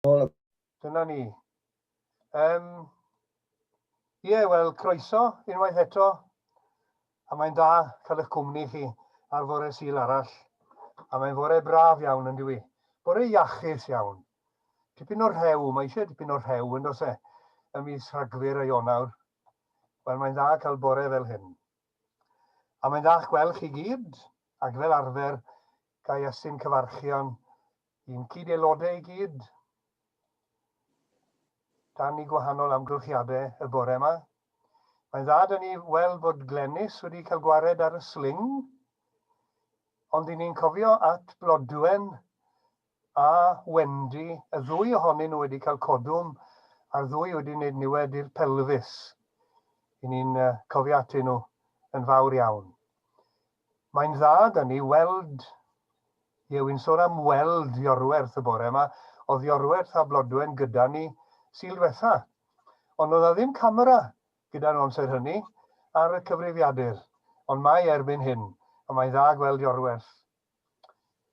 Ôl. Dyna ni. Um, ie, yeah, wel, croeso unwaith eto. A mae'n dda cael eich cwmni chi ar fore Sul arall. A mae'n fore braf iawn yn dyw i. Bore iachus iawn. Tipyn o rhew, mae eisiau tipyn o rhew yn does e, ym mis Rhagfyr a Ionawr. Wel, mae'n dda cael bore fel hyn. A mae'n dda gweld chi gyd, ac fel arfer, ga i asyn cyfarchion i'n cyd-aelodau i gyd, dan i gwahanol amgylchiadau y bore yma. Mae'n dda da ni weld bod Glenys wedi cael gwared ar y sling, ond i ni'n cofio at Blodwen a Wendy, y ddwy ohonyn nhw wedi cael codwm a'r ddwy wedi gwneud niwed i'r pelfis. I ni'n cofio atyn nhw yn fawr iawn. Mae'n dda da ni weld Ie, wi'n sôn am weld Iorwerth y bore yma. Oedd Iorwerth a Blodwen gyda ni Sul dwetha. Ond oedd 'na ddim camera gyda nhw amser hynny ar y cyfrifiadur. Ond mae erbyn hyn, a mae'n dda gweld Iorwerth.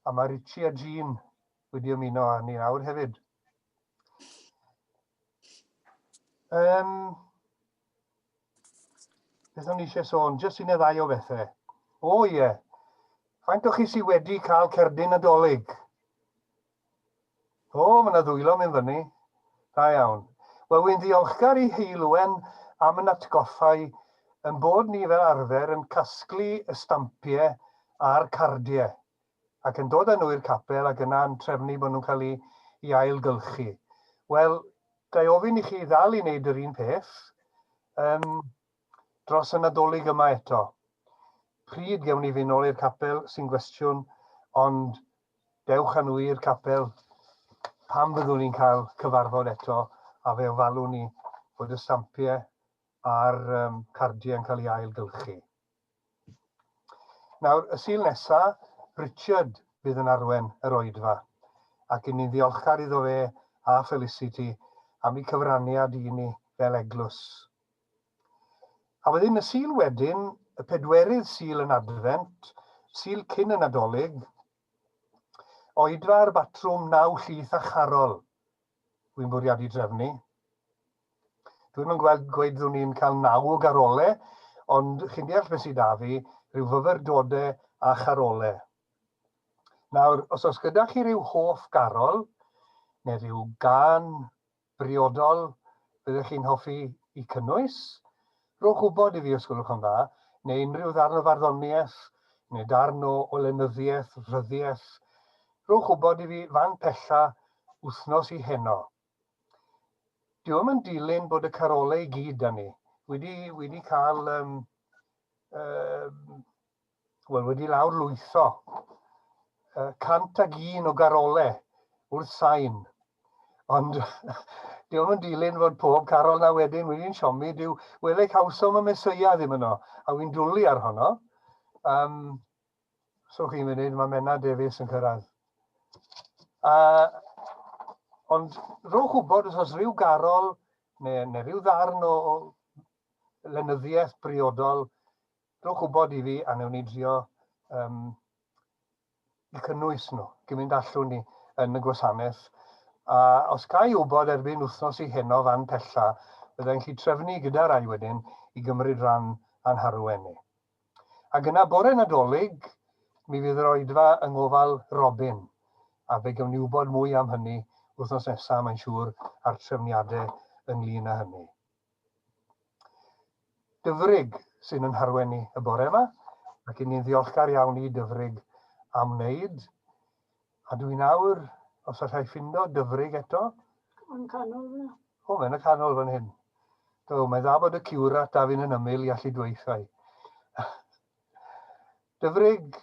A mae Richie a Jean wedi ymuno â ni nawr hefyd. Um, Beth o'n i eisiau sôn? Jyst un neu ddau o bethau. O ie. Faint o chi sydd wedi cael cerdyn Nadolig? O, mae yna ddwylo mynd fyny. Da iawn. Wel, wy'n ddiolchgar i Heulwen am yn atgoffau yn bod ni fel arfer yn casglu y stampiau a'r cardiau ac yn dod â nhw i'r capel ac yna'n trefnu bod nhw'n cael eu, i ailgylchu. Wel, ga i ofyn i chi ddal i wneud yr un peth um, dros y Nadolig yma eto. Pryd gewn ni fynd nôl i'r capel sy'n gwestiwn, ond dewch â nhw i'r capel pan fyddwn ni'n cael cyfarfod eto a fe ofalwn ni bod y stampiau a'r um, cardiau yn cael ei ailgylchu. Nawr, y Sul nesa, Richard fydd yn arwen yr oedfa, ac yn ni'n ddiolchgar iddo fe a Felicity am eu cyfraniad i ni fel eglwys. A wedyn y Sul wedyn, y pedwerydd Sul yn Adfent, Sul cyn y Nadolig, oedfa ar batrwm naw llith a charol, Wy'n bwriadu drefnu. Dwi'm yn gweld gweud ddwn i'n cael naw o garole, ond chi'n deall beth sydd da fi, rhyw fyfyrdode a charole. Nawr, os oes gyda chi rhyw hoff garol, neu rhyw gân briodol fyddech chi'n hoffi i cynnwys, rhowch wybod i fi os gwelwch yn dda, neu unrhyw ddarn o farddoniaeth, neu darn o, o lenyddiaeth, rhyddiaeth. Rhowch wybod i fi fan pella wythnos i heno. Dyw e'm yn dilyn bod y carolau i gyd da ni. Wedi, wedi cael, um, um, wel, wedi lawr lwytho 101 o garolau wrth sain. Ond dyw e'm yn dilyn fod pob carol na wedyn wedi'n siomi. Dyw wele cawsom y Mesoea ddim yno, a wy'n dwlu ar honno. Um, So chi'n munud, mae Menna Davies yn cyrraedd. Uh, ond rhowch wybod os oes rhyw garol neu, neu rhyw ddarn o, o lenyddiaeth briodol, rhowch wybod i fi a newn ni drio um, i cynnwys nhw, gymaint allwn ni yn y gwasanaeth. A os ga i wybod erbyn wythnos i heno fan pella, byddai'n gallu trefnu gyda rai wedyn i gymryd rhan a'n harwen ni. Ac yna bore Nadolig, mi fydd yr oedfa yng ngofal Robin, a fe gawn ni wybod mwy am hynny wythnos nesaf, mae'n siŵr, a'r trefniadau ynglyn â hynny. Dyfrig sy'n yn harwen ni y bore yma, ac i ni'n ddiolchgar iawn i Dyfrig am wneud. A dwi nawr, os allai ffindo Dyfrig eto. Yn canol fyna. O, mae'n y canol fan hyn. Do, mae'n dda bod y ciwrat da fi'n yn ymyl i allu dweithau. Dyfrig,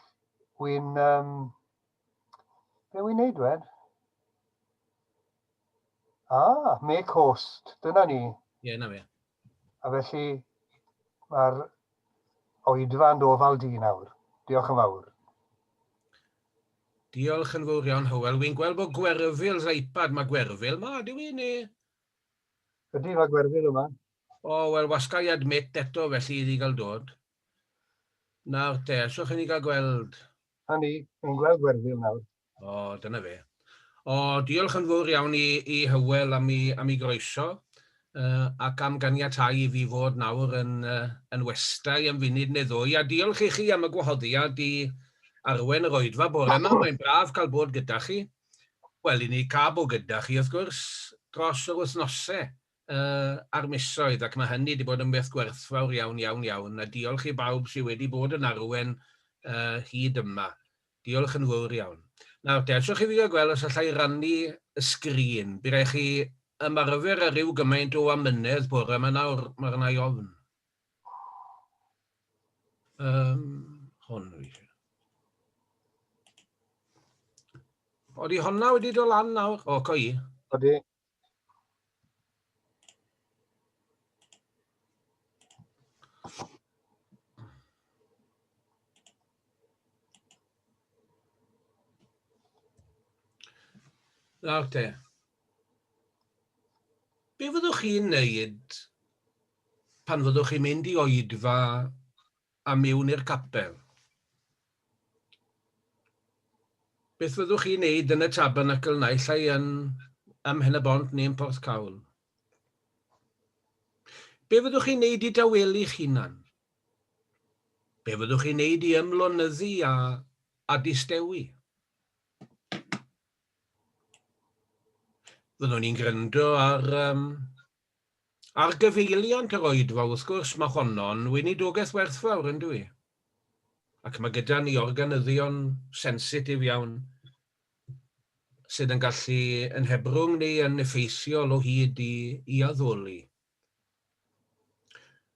wy'n... Um, be wy'n neud, wed? Ah, make host, dyna ni. Ie, yeah, na fe. A felly, mae'r oedfa yn dofal di nawr. Diolch yn fawr. Diolch yn fawr iawn, Hywel. Wy'n gweld bod Gwerfyl iPad. Mae Gwerfyl ma, ydyw i, neu? Ydy, mae Gwerfyl yma. O, wel, wasga i admit eto felly iddi gael dod. Nawr te, allwch chi ni gael gweld? Na ni, ni'n gweld Gwerfyl nawr. O, dyna fe. O, diolch yn fawr iawn i, i Hywel am ei, am ei groeso ac am ganiatáu i fi fod nawr yn, yn westai am funud neu ddwy. A diolch i chi am y gwahoddiad i arwen yr oedfa bore yma. Mae'n braf cael bod gyda chi. Wel, i ni cael bod gyda chi, wrth gwrs, dros yr wythnosau a'r misoedd, ac mae hynny wedi bod yn beth gwerthfawr iawn, iawn, iawn. A diolch i bawb sydd wedi bod yn arwen hyd yma. Diolch yn fawr iawn. Nawr te, allwch chi fi gael gweld os allai rannu y sgrin? By rai chi ymarfer ar ryw gymaint o amynedd bore yma nawr, mae arna i ofn. Um, hon fi eisiau. Odi honna wedi dod lan nawr? O, co i. Odi. Nawr te. Be fyddwch chi'n neud pan fyddwch chi'n mynd i oedfa a miwn i'r capel? Beth fyddwch chi'n neud yn y tabernacl naill ai yn ym Mhen-y-bont neu yn Porthcawl? Be fyddwch chi'n neud i dawelu'ch hunan? Be fyddwch chi'n neud i ymlonyddu a, a distewi? Fyddwn ni'n gryndo ar, um, ar gyfeiliant yr oedfa, wrth gwrs, mae honno'n weinidogaeth werthfawr, yn dwi? Ac mae gyda ni organyddion sensitif iawn sydd yn gallu yn hebrwng ni yn effeithiol o hyd i, i addoli.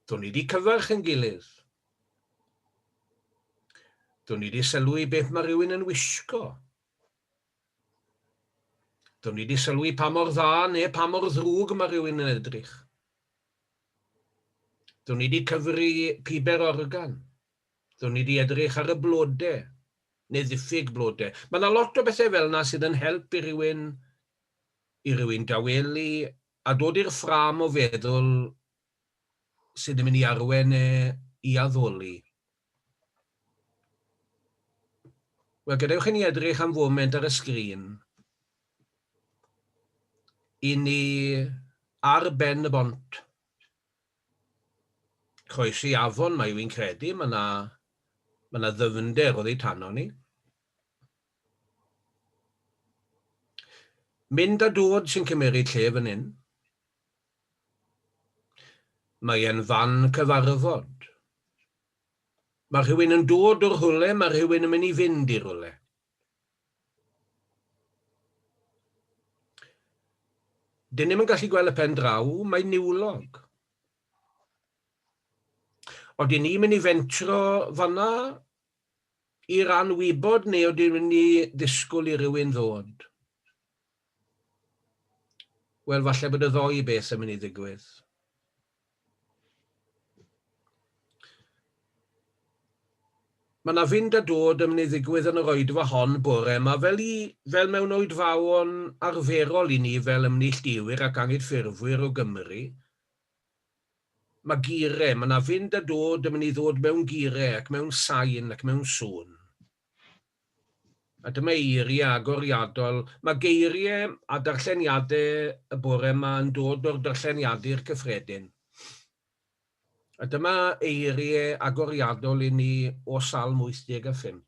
Do'n ni wedi cyfarch yn gilydd. Do'n ni wedi sylwi beth mae rhywun yn wisgo. Do'n ni wedi sylwi pa mor dda neu pa mor ddrwg mae rhywun yn edrych. Do'n ni wedi cyfri piber organ. Do'n ni wedi edrych ar y blode, neu ddiffyg blode. Mae yna lot o bethau fel yna sydd yn help i rywun, i rywun dawelu a dod i'r ffrâm o feddwl sydd yn mynd i arwen e i addoli. Wel, gadewch i ni edrych am foment ar y sgrin. I ni ar ben y bont. Croesi afon mae wy'n credu, mae yna ma 'na ddyfnder oddi tano ni. Mynd a dod sy'n cymeryd lle fan hyn. Mae e'n fan cyfarfod. Mae rhywun yn dod o'r rhywle, mae rhywun yn mynd i fynd i rywle. Dyn ni'm yn gallu gweld y pen draw, mae'n niwlog. Odyn ni'n mynd i fentro fanna i ran wybod neu odyn ni'n mynd i ddisgwyl i rywun ddod? Wel, falle bod y ddou beth yn mynd i ddigwydd. Mae yna fynd a dod yn mynd i ddigwydd yn yr oedfa hon bore yma, fel, i, fel mewn oedfaon arferol i ni fel ymneilltuwyr ac anghydffurfwyr o Gymru. Mae gire, mae yna fynd a dod yn mynd i ddod mewn gire ac mewn sain ac mewn sŵn. A dyma eiriau agoriadol. Mae geiriau a darlleniadau y bore yma yn dod o'r darlleniadur cyffredin. A dyma eiriau agoriadol i ni o Salm 85.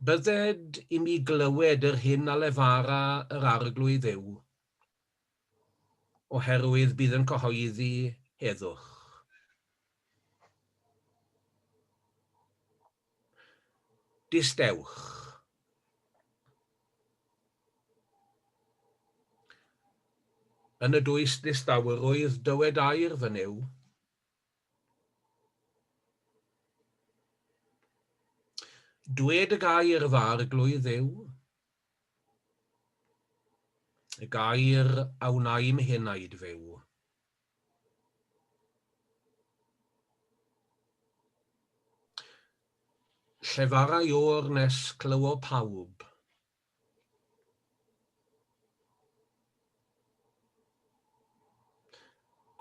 Bydded i mi glywed yr hyn a lefara yr Arglwydd Dduw, oherwydd bydd yn cyhoeddi heddwch. Distewch. Yn y dwys distawrwydd dywed air fy Nuw. Dwed y gair fy Arglwydd Dduw. Y gair a wnai'm henaid fyw. Llefarai o'r nes clywo pawb.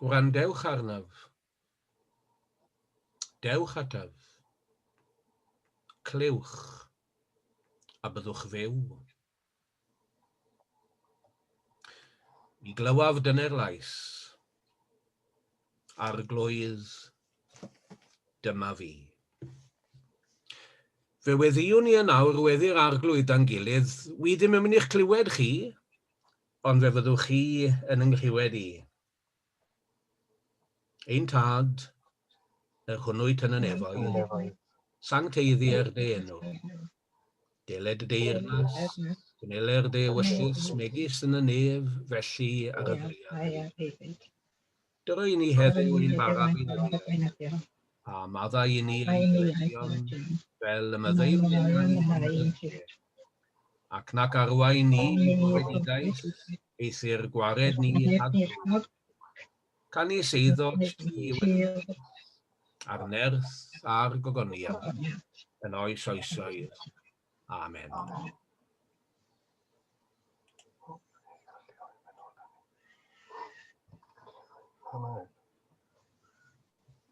Gwrandewch arnaf. Dewch ataf. Clywch, a byddwch fyw. Mi glywaf dyner lais. Arglwydd, dyma fi. Fe weddïwn ni yn awr weddi'r Arglwydd da'n gilydd, wi ddim yn mynd i'ch clywed chi, ond fe fyddwch chi yn 'y nghlywed i. Ein Tad, yr hwnnw wyt yn y nefoedd, sancteiddier dy enw. Deled y deyrnas, gwneler dy ewyllys, megis yn y nef, felly ar y ddaear hefyd. Dyro i ni heddiw ein bara beunyddiau, a maddau i ni ein dyledion, fel y maddeuwn ninnau ein dyledion. Ac nac arwain ni i brofedigaeth, eithr gwared ni rhag drwg. Canys eiddot ti yw y nerth, a'r nerth a'r gogoniant, yn oes oesoedd. Amen. Amen.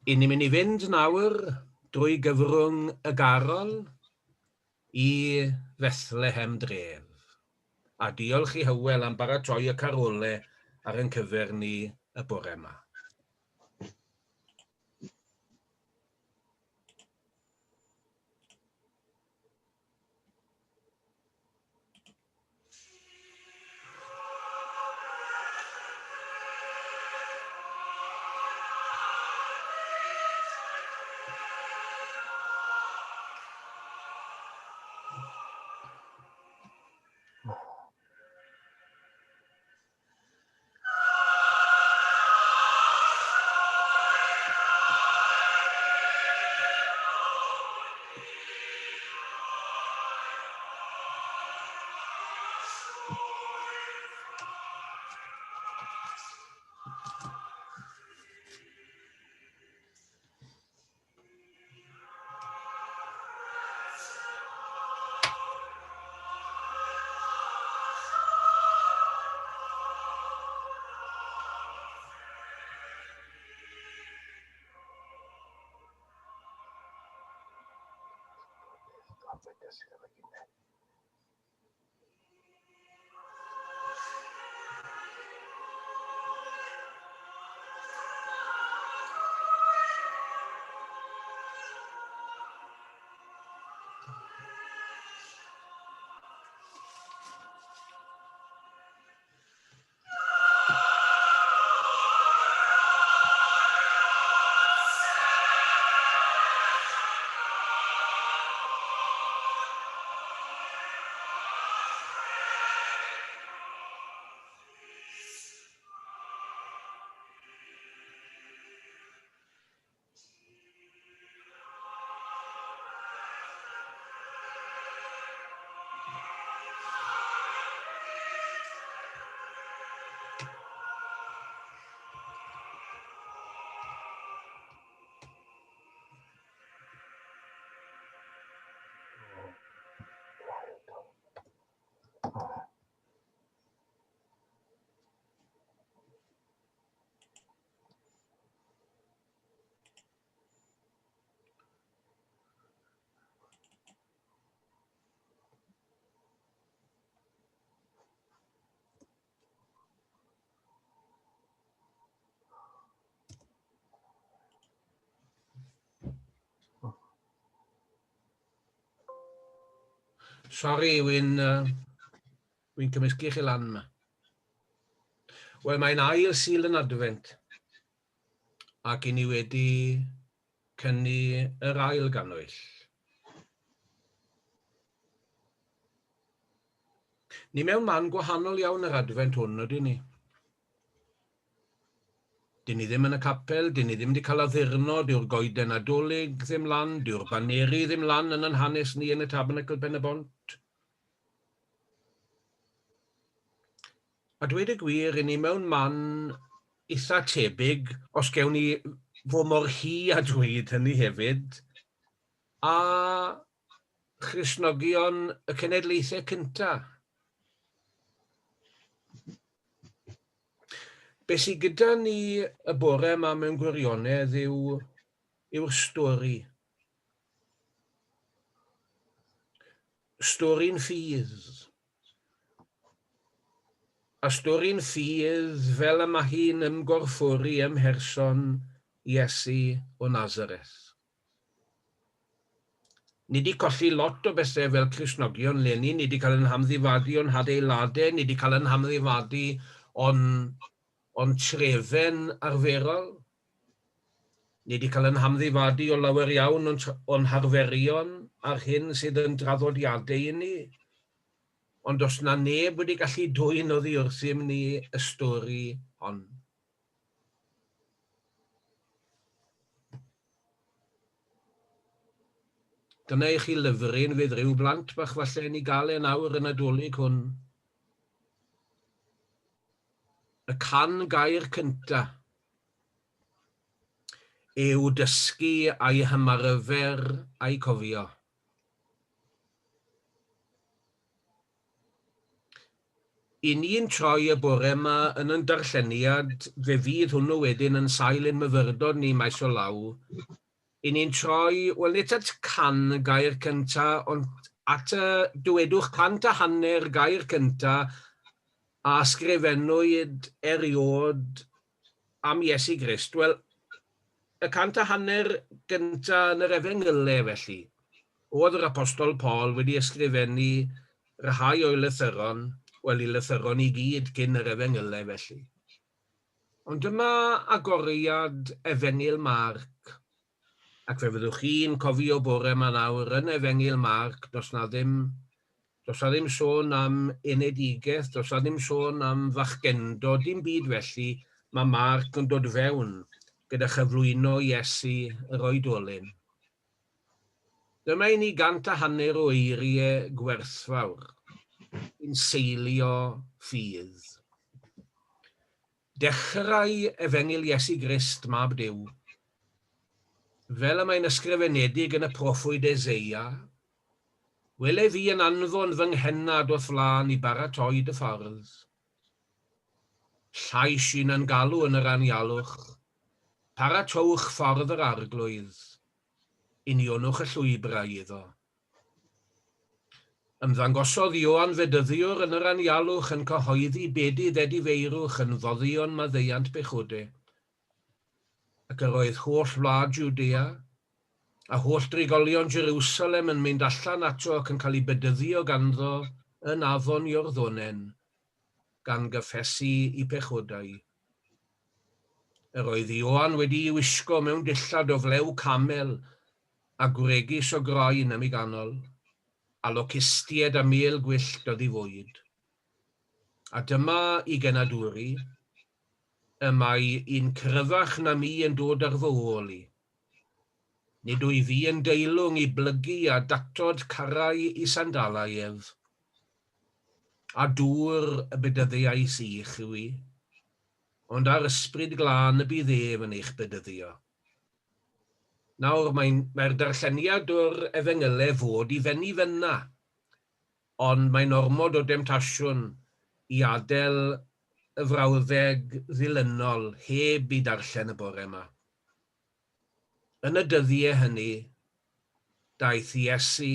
I ni'n mynd i fynd nawr drwy gyfrwng y garol i Fethlehem dref. A diolch i Hywel am baratoi y carole ar ein cyfer ni y bore yma. Sori, wy'n uh, wy cymysgu chi lan yma. Wel, mae'n ail Sul yn Adfent, ac i ni wedi cynnu yr ail gannwyll. Ni mewn man gwahanol iawn yr Adfent hwn, ydyn ni? Dyn ni ddim yn y capel, dyn ni ddim wedi cael addurno, dyw'r goeden Nadolig ddim lan, dyw'r baneri ddim lan yn yn hanes ni yn y Tabernacl Pen-y-bont. A dweud y gwir, i ni mewn man eitha tebyg, os gewn ni fod mor hi a dweud hynny hefyd, a Christnogion y cenedlaethau cyntaf. Be sydd gyda ni y bore yma mewn gwirionedd yw, yw'r stori. Stori'n ffydd. A stori'n ffydd fel y mae hi'n ymgorffori ym mherson Iesu o Nazareth. Ni 'di colli lot o bethau fel Cristnogion 'leni, ni 'di cael ein hamddifadu o'n hadeiladau, ni 'di cael ein hamddifadu o'n, o'n trefen arferol. Ni 'di cael ein hamddifadu o lawer iawn o'n, o'n harferion a'r hyn sydd yn draddodiadau i ni. Ond does 'na neb wedi gallu dwyn oddi wrthym ni y stori hon. Dyna i chi lyfryn fydd rhyw blant bach falle yn ei gael e nawr y Nadolig hwn. Y can gair cynta yw dysgu a'i hymarfer a'i cofio. I ni'n troi y bore yma yn yn darlleniad, fe fydd hwnnw wedyn yn sail ein myfyrdod ni maes o law. I ni'n troi, wel nid at can gair cynta, ond at y, dywedwch, 150 gair cynta a ysgrifennwyd eriod am Iesu Grist. Wel, y 150 gynta yn yr Efengylau, felly. Oedd yr Apostol Paul wedi ysgrifennu rhai o'i lythyron, wel, ei lythyron i gyd cyn yr Efengylau, felly. Ond dyma agoriad Efengyl Marc, ac fe fyddwch chi'n cofio bore yma nawr yn Efengyl Marc, does na ddim, does na ddim sôn am enedigaeth, does na ddim sôn am fachgendod, dim byd felly, mae Marc yn dod fewn gyda chyflwyno Iesu yr oedolyn. Dyma i ni 150 o eiriau gwerthfawr sy'n seilio ffydd. Dechrau Efengyl Iesu Grist, Mab Duw. Fel y mae'n ysgrifenedig yn y proffwyd Eseia, Wele fi yn anfon fy nghennad o'th flaen i baratoi dy ffordd. Llais un yn galw yn yr anialwch, Paratowch ffordd yr Arglwydd, unionwch y llwybrau iddo. Ymddangosodd Ioan Fedyddiwr yn yr anialwch yn cyhoeddi bedydd edifeirwch yn foddion maddeuant bechode. Ac yr oedd holl wlad Jwdea a holl drigolion Jerusalem yn mynd allan ato ac yn cael eu bedyddio ganddo yn afon Iorddonen, gan gyffesu eu pechodau. Yr oedd Ioan wedi'i wisgo mewn dillad o flew camel a gwregys o groen am ei ganol, a locustiaid a mêl gwyllt oedd ei fwyd. A dyma i genadwri, y mae un cryfach na mi yn dod ar fy ôl i. Nid wyf fi yn deilwng i blygu a datod carrau i sandalau ef. A dŵr y bedyddiais i chwi, ond â'r Ysbryd Glân y bydd ef yn eich bedyddio. Nawr, mae'n, mae'r darlleniad o'r Efengylau fod i fenni fynna, ond mae'n ormod o demtasiwn i adael y frawddeg ddilynol heb i darllen y bore yma. Yn y dyddiau hynny, daeth Iesu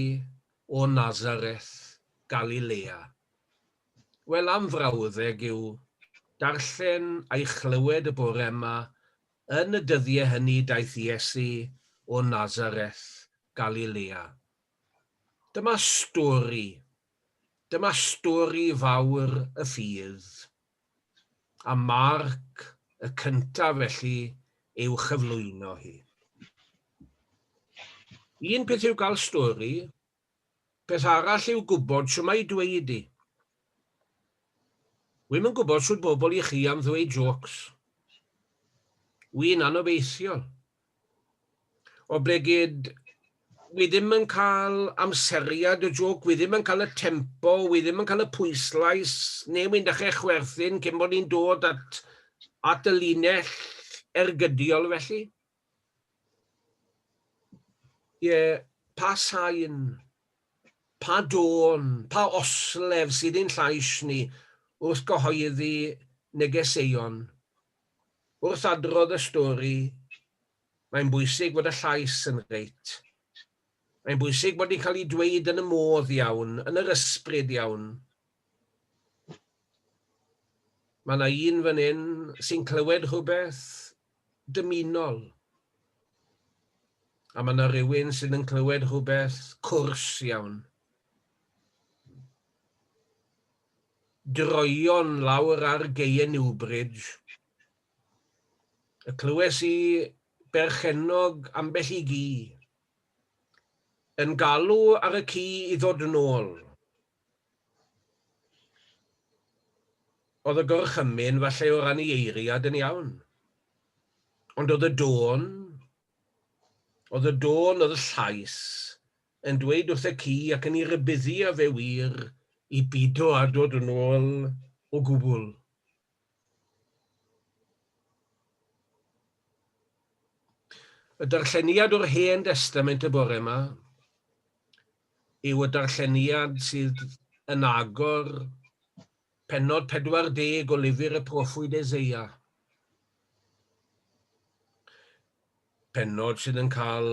o Nazareth, Galilea. Wel, am frawddeg yw darllen a'i chlywed y bore yma, yn y dyddiau hynny daeth Iesu o Nazareth, Galilea. Dyma stori, dyma stori fawr y ffydd. A Marc y cyntaf felly i'w chyflwyno hi. Un peth yw gael stori, Peth arall yw gwybod shwmae i dweud i. Wi'm yn gwybod shwt bobl i chi am ddweud jôcs. Wi'n anobeithiol. Oblegid, wi ddim yn cael amseriad y jôc, wi ddim yn cael y tempo, wi ddim yn cael y pwyslais, neu wi'n dechrau chwerthin cyn bod ni'n dod at, at y linell ergydiol felly. Ie, pa sain, pa dôn, pa oslef sydd i'n llais ni wrth gyhoeddi negeseuon? Wrth adrodd y stori, mae'n bwysig fod y llais yn reit. Mae'n bwysig bod ni'n cael ei dweud yn y modd iawn, yn yr ysbryd iawn. Mae yna un fan hyn sy'n clywed rhywbeth dymunol. A mae yna rhywun sydd yn clywed rhywbeth cwrs iawn. Droion lawr ar geie Newbridge. Y clywes i berchennog ambell i gi yn galw ar y ci i ddod nôl. Oedd y gorchymyn falle o ran ei eiriad yn iawn. Ond oedd y dôn, oedd y dôn, oedd y llais, yn dweud wrth y ci ac yn ei rybuddio fe wir i bido â dod yn ôl o gwbl. Y darlleniad o'r Hen Destament y bore yma yw y darlleniad sydd yn agor pennod 40 o lyfr y proffwyd Eseia. Pennod sydd yn cael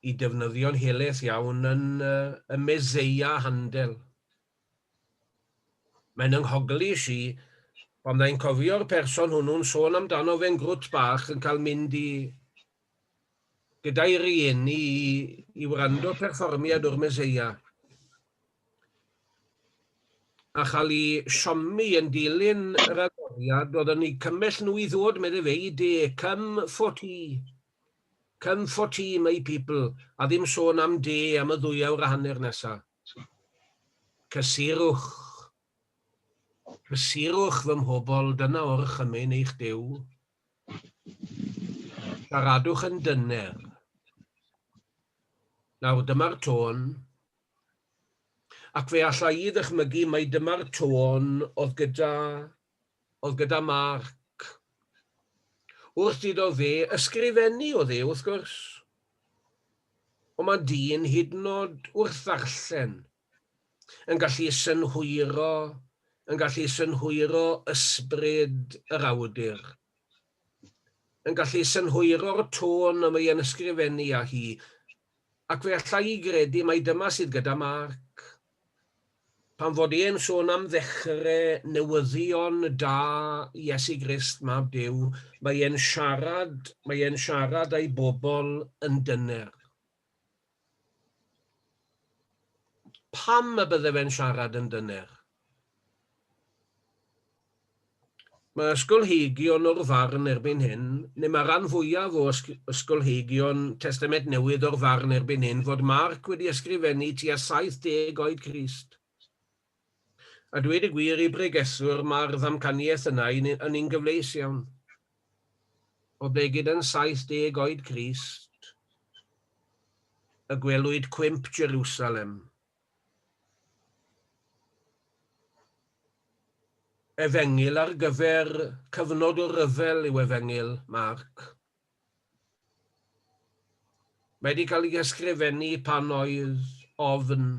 ei defnyddio'n helaeth iawn yn y Meseia Handel. Mae'n ynghogli i pan fydda i'n cofio'r person hwnnw'n sôn amdano fe'n grwt bach yn cael mynd i gyda'i rieni i, i wrando perfformiad o'r Meseia a chael ei siomi yn dilyn yr agoriad oedd yn eu cymell nhw i ddod, medde fe, i de, come for tea. Come for tea, my people, a ddim sôn am de am y ddwy awr a hanner nesa. Cysurwch. Cysurwch fy mhobl, dyna orchymyn eich Duw. Siaradwch yn dyner. Nawr dyma'r tôn. Ac fe alla i ddychmygu mai dyma'r tôn oedd gyda, oedd gyda Mark. Wrth iddo fe ysgrifennu oedd e, wrth gwrs. Ond mae dyn hyd yn oed wrth ddarllen yn gallu synhwyro, yn gallu synhwyro ysbryd yr awdur, yn gallu synhwyro'r tôn y mae e'n ysgrifennu â hi, ac fe alla i gredu mai dyma sydd gyda Mark. Pan fod e'n sôn am ddechrau newyddion da Iesu Grist, Mab Duw, mae e'n siarad, mae e'n siarad â'i bobl yn dyner. Pam y bydde fe'n siarad yn dyner? Mae ysgolheigion o'r farn erbyn hyn, neu mae rhan fwyaf o ysgolheigion Testament Newydd o'r farn erbyn hyn, fod Marc wedi ysgrifennu tua 70 oed Crist. A dweud y gwir i bregethwr, mae'r ddamcaniaeth yna yn un gyfleus iawn. Oblegid yn 70 oed Crist, y gwelwyd cwymp Jerusalem. Efengyl ar gyfer cyfnod o ryfel yw Efengyl Marc. Mae wedi cael ei ysgrifennu pan oedd ofn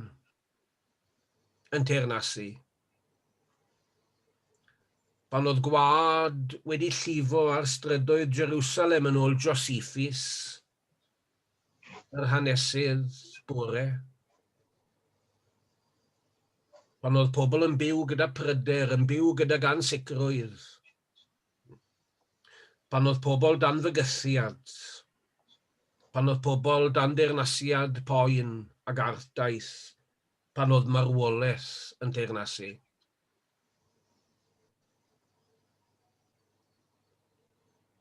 yn teyrnasu. Pan oedd gwlad wedi llifo ar strydoedd Jerusalem yn ôl Josephus, yr hanesydd bore. Pan oedd pobl yn byw gyda pryder, yn byw gydag ansicrwydd. Pan oedd pobl dan fygythiad. Pan oedd pobl dan deyrnasiad poen ac artaith. Pan oedd marwolaeth yn teyrnasu.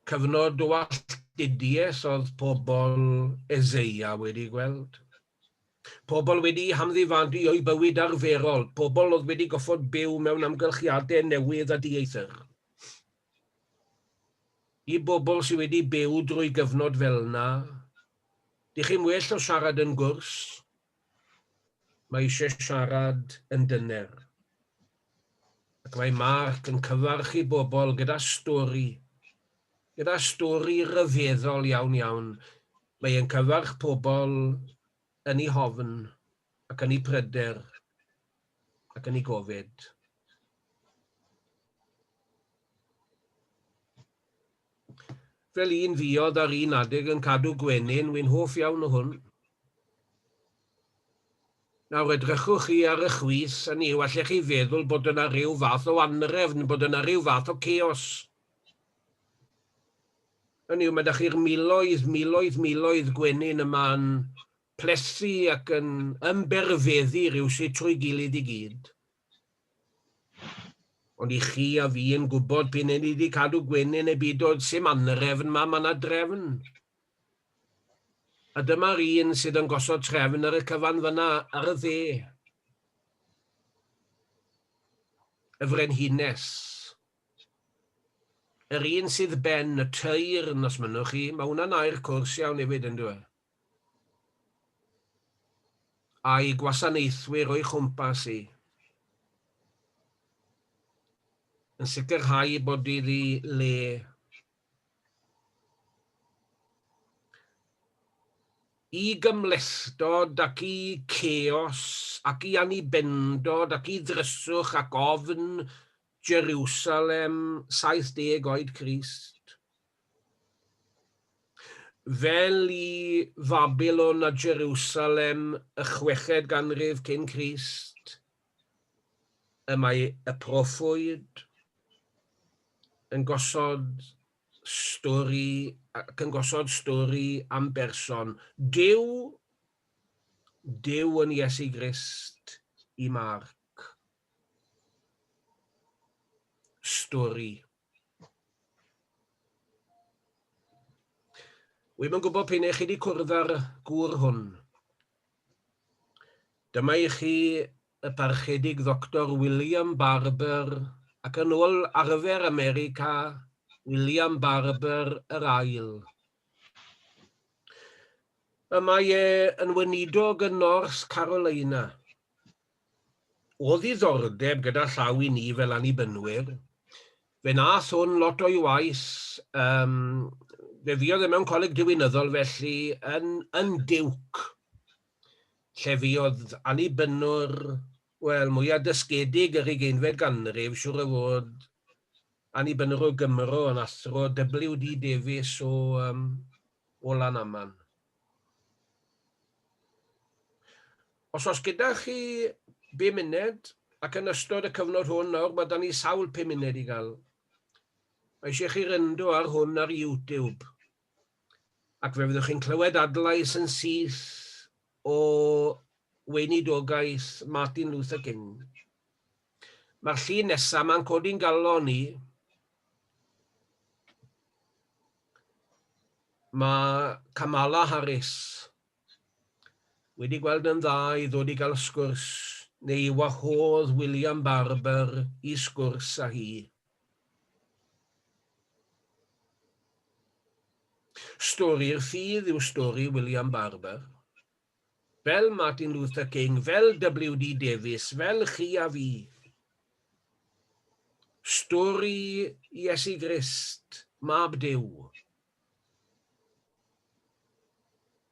Cyfnod o alltudiaeth oedd pobl Eseia wedi gweld. Pobl wedi hamddifadu o'u bywyd arferol, pobl oedd wedi goffod byw mewn amgylchiadau newydd a dieithr. I bobl sydd wedi byw drwy gyfnod fel yna, dych chi'n well o siarad yn gwrs, mae eisiau siarad yn dyner. Ac mae Mark yn cyfarch i bobl gyda stori, gyda stori ryfeddol iawn iawn. Mae e'n cyfarch pobl yn ei hofn ac yn ei pryder ac yn ei gofid. Fel un fuodd ar un adeg yn cadw gwenyn, wy'n hoff iawn o hwn. Nawr edrychwch chi ar y chwith, a ni, allech chi feddwl bod yna rhyw fath o anrefn, bod yna rhyw fath o chaos. Hynny yw, mae da chi'r miloedd, miloedd, miloedd gwenyn yma'n plethu ac yn ymberfeddu rhywsut trwy gilydd i gyd. Ond i chi a fi yn gwybod p'un ni wedi cadw gwenyn neu byd oedd sim anrefn ma, mae yna drefn. A dyma'r un sydd yn gosod trefn ar y cyfan fyna ar y dde. Y frenhines. Yr un sydd ben y teyrn, os mynnwch chi. Mae hwnna'n air cwrs iawn hefyd, yn dwi? A'i gwasanaethwyr o'i chwmpas hi. Yn sicrhau bod iddi le. I gymhlethdod ac i chaos ac i annibendod ac i ddryswch ac ofn Jerusalem 70 oed Crist. Fel i Fabilon a Jerusalem y chweched ganrif cyn Crist, y mae y proffwyd yn gosod stori ac yn gosod stori am berson. Duw, Duw yn Iesu Grist i Marc. Stori. Wi'm yn gwybod p'un chi wedi cwrdd â'r gŵr hwn. Dyma i chi y Parchedig Ddoctor William Barber, ac yn ôl arfer America, William Barber yr Ail. Y mae e yn weinidog yn North Carolina. O ddiddordeb gyda llaw i ni fel Annibynwyr, fe nath hwn lot o'i waith, um, fe fuodd e mewn coleg diwinyddol felly yn, yn Duke, lle fuodd Annibynwr, wel, mwyaf dysgedig yr ugeinfed ganrif, siŵr o fod, Annibynwr o Gymro yn athro W.D. Davies o, um, o Lanaman. Os oes gyda chi bum munud, ac yn ystod y cyfnod hwn nawr, mae 'da ni sawl pum munud i gael, mae eisiau chi ryndo ar hwn ar YouTube, ac fe fyddwch chi'n clywed adlais yn syth o weinidogaeth Martin Luther King. Mae'r llun nesaf ma'n codi'n galon i. Mae Kamala Harris wedi gweld yn dda i ddod i gael sgwrs, neu i wahodd William Barber i sgwrs â hi. Stori'r ffydd yw stori William Barber. Fel Martin Luther King, fel W.D. Davies, fel chi a fi. Stori Iesu Grist, Mab Duw.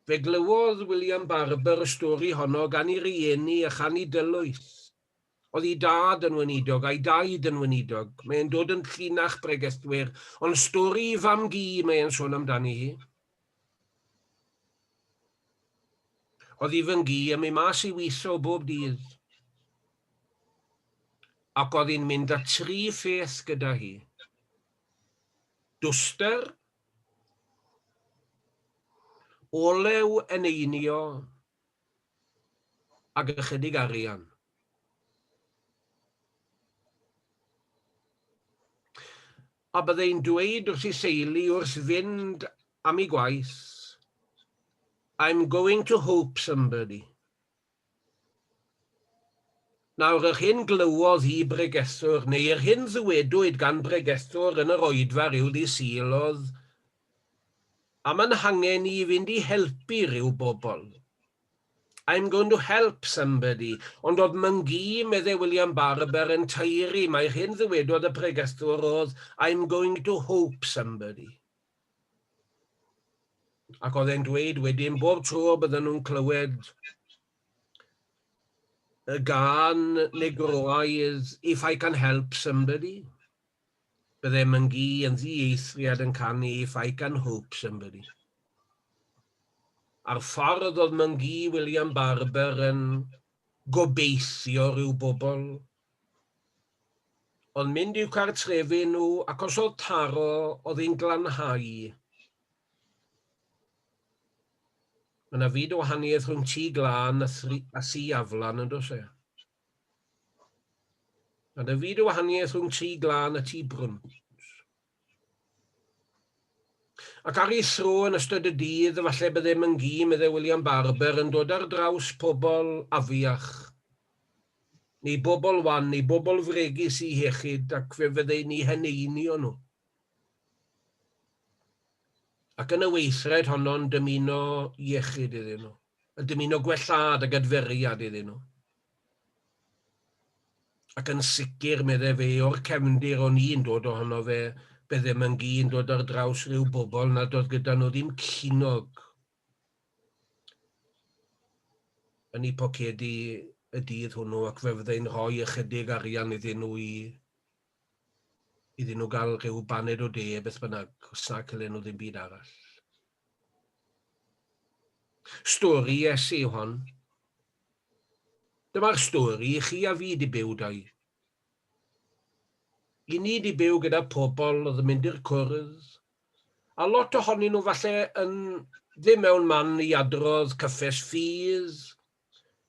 Fe glywodd William Barber y stori honno gan ei rieni a chan ei dylwyth. Oedd ei dad yn weinidog a'i daid yn weinidog. Mae'n dod yn llinach bregethwyr, ond stori i fam-gu mae'n sôn amdani hi. Oedd ei fy-ngu yn mynd mas i weithio bob dydd. Ac oedd hi'n mynd â tri pheth gyda hi. Duster, olew eneinio ac ychydig arian. A byddai'n dweud wrth ei theulu wrth fynd am ei gwaith, I'm going to hope somebody. Nawr, yr hyn glywodd hi bregethwr, neu yr hyn ddywedwyd gan bregethwr yn yr oedfa ryw ddydd Sul oedd, am yn hangen i fynd i helpu rhyw bobl. I'm going to help somebody. Ond oedd Myngi, medde William Barber, yn taeru mai'r hyn ddywedodd y pregethwr oedd, I'm going to hope somebody. Ac oedd e'n dweud wedyn bob tro bydden nhw'n clywed y gân Negroaidd If I Can Help Somebody, bydde Myngi yn ddieithriad yn canu If I Can Hope Somebody. A'r ffordd oedd Myngi William Barber yn Gobeithio rhyw bobl. Oedd mynd i'w cartrefi nhw, ac os oedd taro, oedd hi'n glanhau. Mae yna fyd o wahaniaeth rhwng tŷ glân a, thri, a thŷ aflan, yn does e? Mae yna fyd o wahaniaeth rhwng tŷ glân a tŷ brwnt. Ac ar ei thro yn ystod y dydd, efallai bydde Myngi, meddai William Barber, yn dod ar draws pobl afiach, neu bobl wan, neu bobl fregus eu hiechyd, ac fe fyddai'n eu heneinio nhw. Ac yn y weithred honno'n dymuno iechyd iddyn nhw, yn dymuno gwellhad ac adferiad iddyn nhw. Ac yn sicr, meddai fe, o'r cefndir o'n i'n dod ohono fe, byddem yn gyn dod ar draws rhyw bobl nad oedd gyda nhw ddim cinog yn eu pocedi y dydd hwnnw ac fe fyddai'n rhoi ychydig arian iddyn nhw i iddyn nhw gael rhyw baned o de, beth bynnag, os na cylen nhw ddim byd arall. Stori Iesu yw hon. Dyma'r stori i chi a fi di byw dau. I ni di byw gyda pobl oedd yn mynd i'r cwrdd, a lot ohonyn nhw falle yn ddim mewn man i adrodd cyffes ffydd,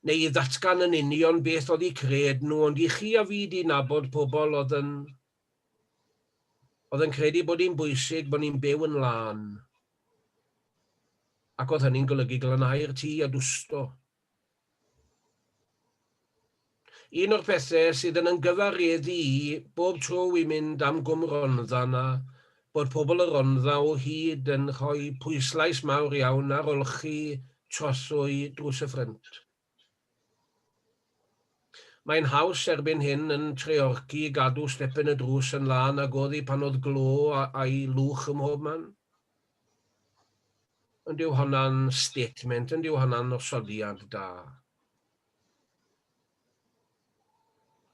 neu i ddatgan yn union beth oedd eu cred nhw, ond i chi a fi di nabod pobl oedd yn oedd yn credu bod hi'n bwysig bod ni'n byw yn lân. Ac oedd hynny'n golygu glanhau'r tŷ a dwsto. Un o'r pethau sydd yn yn gyfareddu i bob tro wi'n mynd am Gwm Rhondda 'na, bod pobl y Rhondda o hyd yn rhoi pwyslais mawr iawn ar olchi trothwy drws y ffrynt. Mae'n haws erbyn hyn yn Treorci i gadw stepen y drws yn lân nag oedd hi pan oedd glo a'i lwch ym mhob man. Ond yw honna'n statement, ond yw honna'n osodiad da?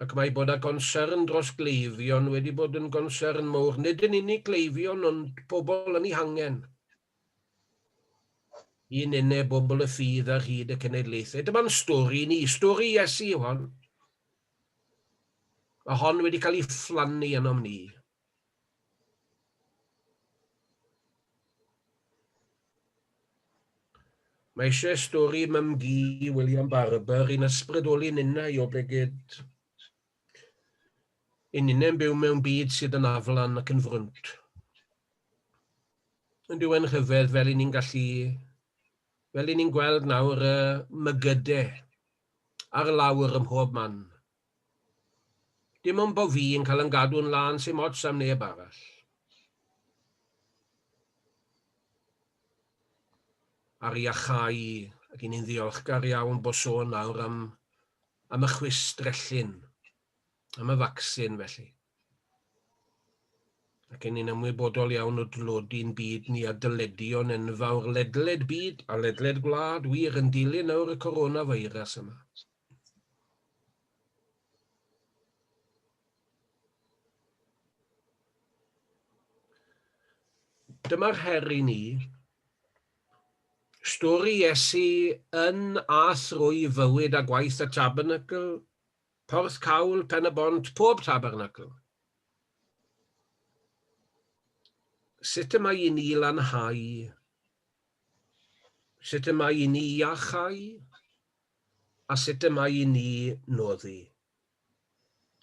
Ac mae bod â gonsern dros gleifion wedi bod yn gonsern mowr, nid yn unig gleifion ond pobl yn eu hangen. Un nene bobl y ffydd ar hyd y cenedlaethau. Dyma'n stori ni, stori Iesu yw hon. Mae hon wedi cael ei phlannu ynom ni. Mae eisiau stori mam-gu William Barber i'n ysbrydoli ninnau oblegid i ninnau'n byw mewn byd sydd yn aflan ac yn frwnt. Yn dyw e'n rhyfedd fel i ni'n gallu, fel i ni'n gweld nawr y mygyde ar lawr ym mhob man. Dim ond bo fi yn cael yn gadw'n lân sim ots am neb arall. Ar iachau, ac i ni'n ddiolchgar iawn bo sôn nawr am, am y chwistrellyn, am y vaccine felly. Ac i ni'n ymwybodol iawn o dlodi'n byd ni a dyledion enfawr ledled byd a ledled gwlad wir yn dilyn nawr y coronavirus yma. Dyma'r her i ni. Stori Iesu yn a thrwy fywyd a gwaith y tabernacl, Porth Cawl, Pen y Bont, pob tabernacl. Sut y mae i ni lanhau? Sut y mae i ni iachau? A sut y mae i ni noddi?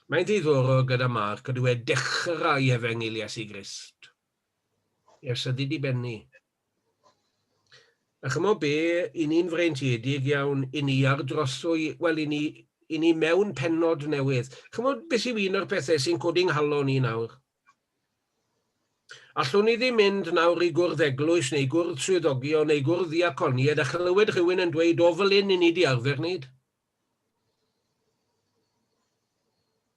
Mae'n ddiddorol gyda Marc ydyw e dechrau Efengyl Iesu Grist. Ers ydy di bennu. A chymod be, i ni'n freintiedig iawn, i ni ar drothwy, wel, i ni, i ni mewn pennod newydd. Chymod beth yw un o'r pethau sy'n codi nghalon i nawr? Allwn ni ddim mynd nawr i gwrdd eglwys neu gwrdd swyddogion neu gwrdd ddiaconiaid a chlywed rhywun yn dweud o fel hyn i ni di arfer wneud.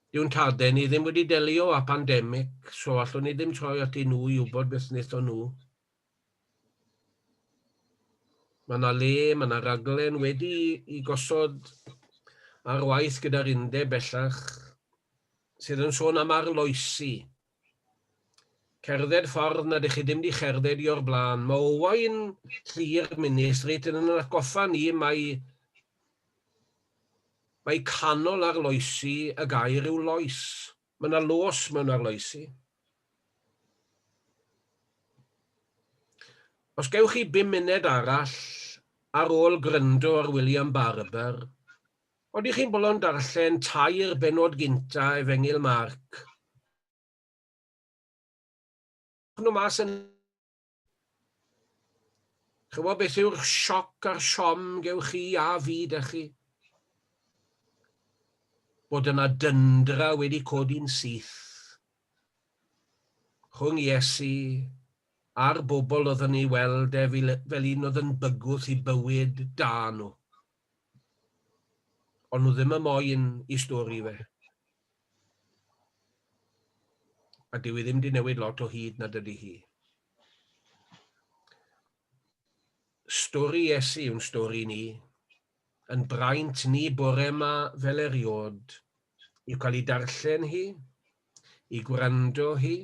Dyw'n tadau ni ddim wedi delio â pandemig, so allwn ni ddim troi atyn nhw i wybod beth wnaethon nhw. Mae yna le, mae yna raglen wedi i gosod ar waith gyda'r undeb bellach sydd yn sôn am arloesi. Cerdded ffordd nad ych chi ddim wedi cherdded i o'r blaen. Mae Owain Llyr Ministry yn yn atgoffa ni mai Mae canol arloesi y gair yw loes. Mae yna los mewn arloesi. Os gewch chi bum munud arall ar ôl gryndo ar William Barber, odych chi'n bolon darllen tair benod gynta Efengyl Marc? Nhw mas yn... Chymod beth yw'r sioc a'r siom gewch chi a fi, dych chi? Bod yna dyndra wedi codi'n syth rhwng Iesu a'r bobl oedd yn ei weld e fel un oedd yn bygwth i bywyd da nhw. Ond nhw ddim y moyn i stori fe. A dyw i ddim di newid lot o hyd na dydy hi. Stori Iesu yw'n stori ni. Yn braint ni bore yma fel eriod, i'w cael ei darllen hi, i gwrando hi,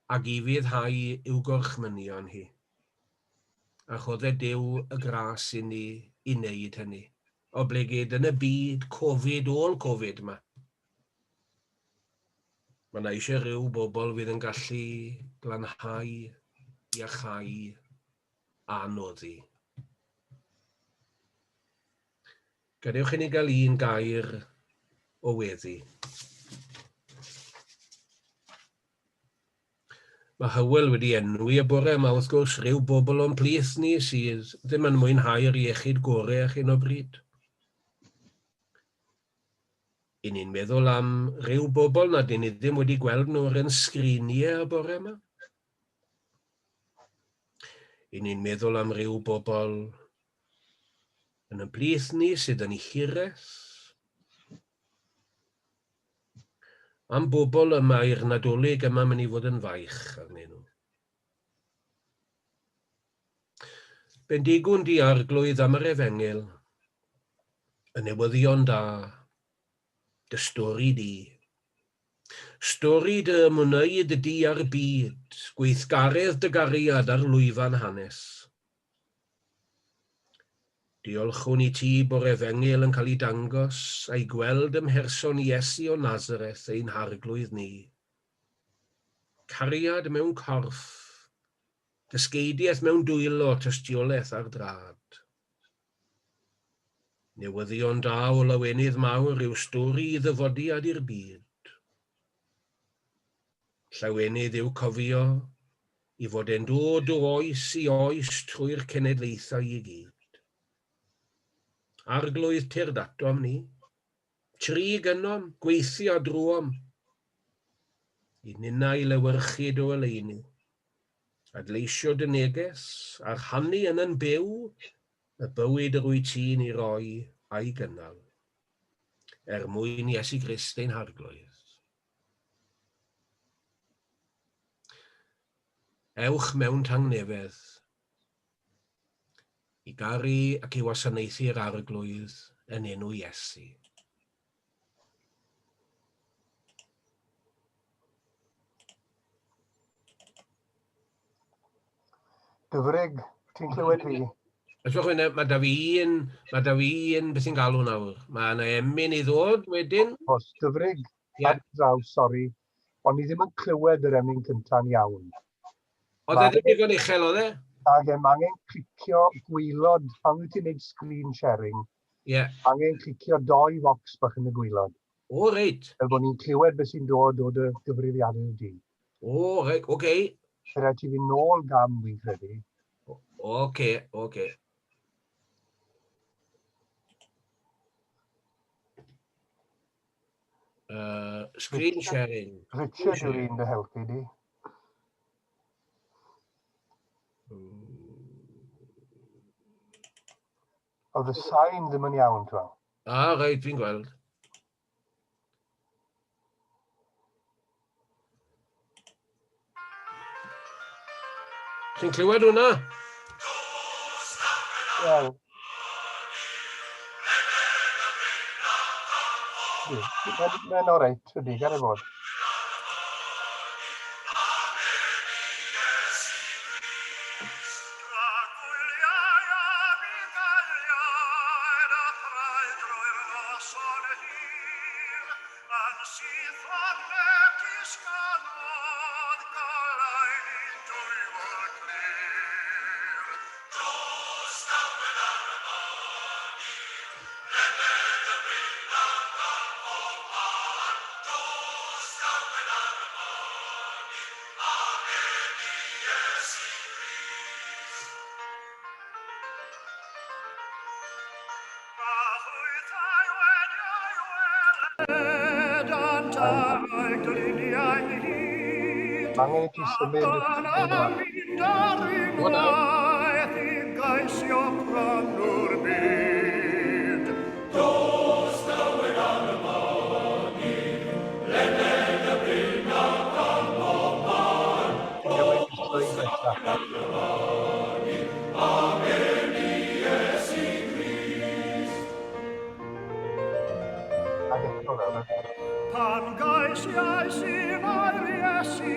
ac i fyddhau i'w gorchmynion hi. A rhodde Duw y gras i ni i wneud hynny. Oblegid yn y byd Covid ôl Covid yma. Mae yna eisiau rhyw bobl fydd yn gallu glanhau, iachau a noddi. Gadewch i ni gael un gair o weddi. Mae Hywel wedi enwi y bore yma, wrth gwrs, rhyw bobl o'n plith ni sydd ddim yn mwynhau'r iechyd gorau ar hyn o bryd. I ni'n meddwl am ryw bobl nad dyn ni ddim wedi gweld nhw ar ein sgriniau y bore yma. I ni'n meddwl am ryw bobl yn y plith ni sydd yn hiraeth. Am bobl y mae'r Nadolig yma mynd i fod yn faich arnyn nhw. Bendigwn di Arglwydd am yr efengyl, y newyddion da, dy stori di. Stori dy ymwneud di â'r byd, gweithgaredd dy gariad ar lwyfan hanes. Diolchwn i ti bo'r Efengyl yn cael ei dangos a'i gweld ym mherson Iesu o Nazareth ein Harglwydd ni. Cariad mewn corff, dysgeidiaeth mewn dwylo, tystiolaeth ar drad. Newyddion da o lawenydd mawr yw stori i ddyfodiad i'r byd. Llawenydd yw cofio i fod e'n dod o oes i oes trwy'r cenedlaethau i gyd. Arglwydd tyrd atom ni, trig ynom, gweithio drwom, i ninnau lewyrchu dy oleuni, adleisio dy neges, a rhannu yn yn byw y bywyd yr wyt ti'n ei roi a'i gynnal, er mwyn Iesu Grist ein Harglwydd. Ewch mewn tangnefedd i garu ac i wasanaethu'r Arglwydd yn enw Iesu. Dyfrig, ti'n clywed fi? Yswch wynne, mae da fi un, mae da fi un, beth sy'n galw nawr? Mae yna emyn i ddod wedyn. Os, Dyfrig, yeah. Ar draws, sori. O'n i ddim yn clywed yr emyn cynta'n iawn. Oedd e ddim digon uchel, oedd e? Ac e, mae angen clicio gwaelod, pan wyt ti'n gwneud screen sharing, yeah. angen clicio doi focs bach yn y gwaelod. O, reit. Fel bod ni'n clywed beth sy'n dod o dy gyfrifiadur di. O, reit, oce. Okay. Fe rhaid ti fynd nôl gam, fi'n credu. Oce, okay, oce. Okay. Screen sharing. Richard yw'r un dy helpu di. Oedd y sain ddim yn iawn, ti'n gweld. Ah, reit, fi'n gweld. Chi'n clywed hwnna? Wel. Mae'n oreit, ydy, gan ei fod. Mae angen i ti symud y yma. Ti'n newid y sleid nesaf. Ac eto nawr. Pan gaisiais i air Iesu,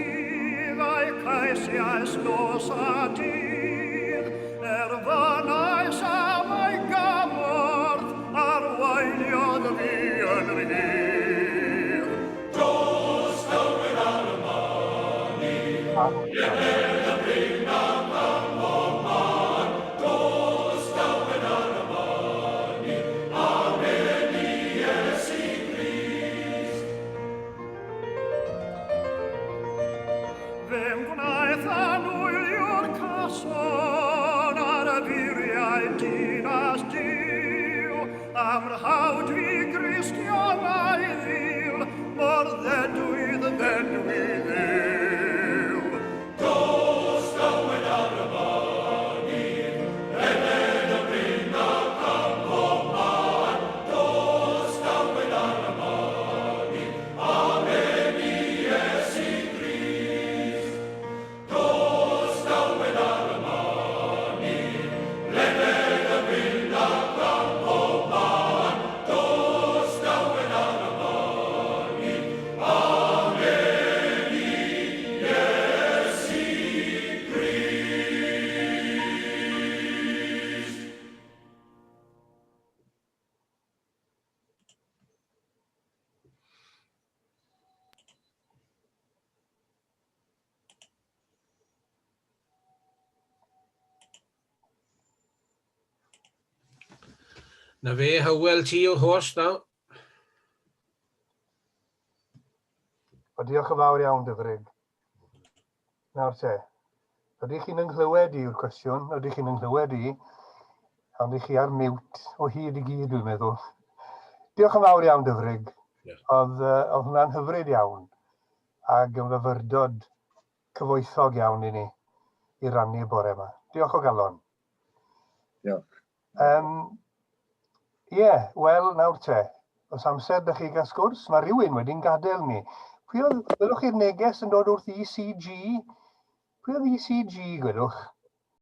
a'i caisiais nos a dydd, erfynais am ei gymorth, arweiniodd fi yn rhydd. Ar Fe'm gwnaeth anwyliwr cyson ar y furiau dinas Duw, am rhawd fi Gristionau ddil, mor ddedwydd ddedwydd yw. Na fe, Hywel, ti yw'r host nawr. O, diolch yn fawr iawn, Dyfrig. Nawr te, ydych chi'n ynghlywed i yw'r cwestiwn, ydych chi'n ynghlywed i, ond ych chi ar mute o hyd i gyd, dwi'n meddwl. Diolch yn fawr iawn, Dyfrig. Diolch. Oedd, oedd hwnna'n hyfryd iawn ac yn fyfyrdod cyfoethog iawn i ni i rannu y bore yma. Diolch o galon. Diolch. Ie, yeah, wel, nawr te, os amser ydych chi gael sgwrs, mae rhywun wedi'n gadael ni. Pwy oedd, welwch chi'r neges yn dod wrth ECG? Pwy oedd ECG, gwedwch?